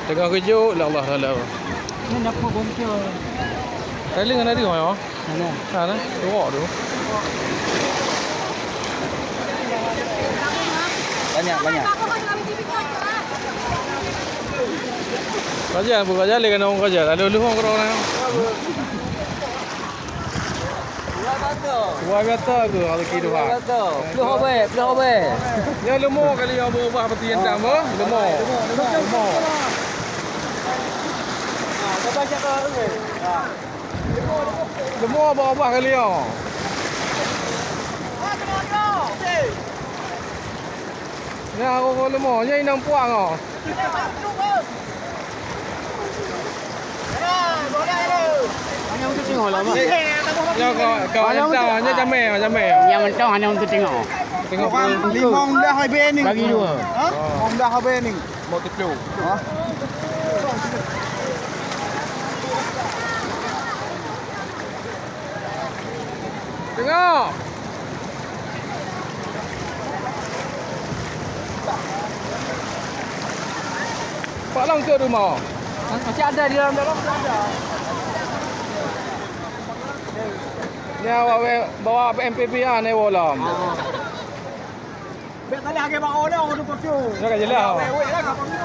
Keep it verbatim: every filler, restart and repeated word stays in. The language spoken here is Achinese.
Teungoh geujok lé Allah Taala. Nyan dapur bongkor. Tali ngon ada mai, oh. Mana? Sana, tengok tu. Banyak, banyak. Raja, bu raja le kena orang raja. Lalu lu orang orang. Luar biasa tu rezeki Tuhan. Ploh obèe, ploh obèe. Ya leumo kali yang berubah peti yang tam, oh. Leumo. Leumo. Leumo berubah kali ya. Ya, aku leumo. Ya inang puang oh. Hanya untuk tengok lah, Bang. Ya, kau, kau Hanya entah, untuk hanya jamé, jamé. Yang mentong hanya untuk tengok. Tengok. Limong dah habis ni. Bagi dua. Ha? Limong dah habis ni. Mau tujuh. Ha? Tengok. Pak Long ke rumah? Masih ada di dalam, dalam masih ada. Ni awak weh, bawa M P P ah, ni bolam. Bèk talèh lagèe bak orang tu, Pak Cuk. Ya, kan jelas. Weh, weh, lah, Pak Cuk.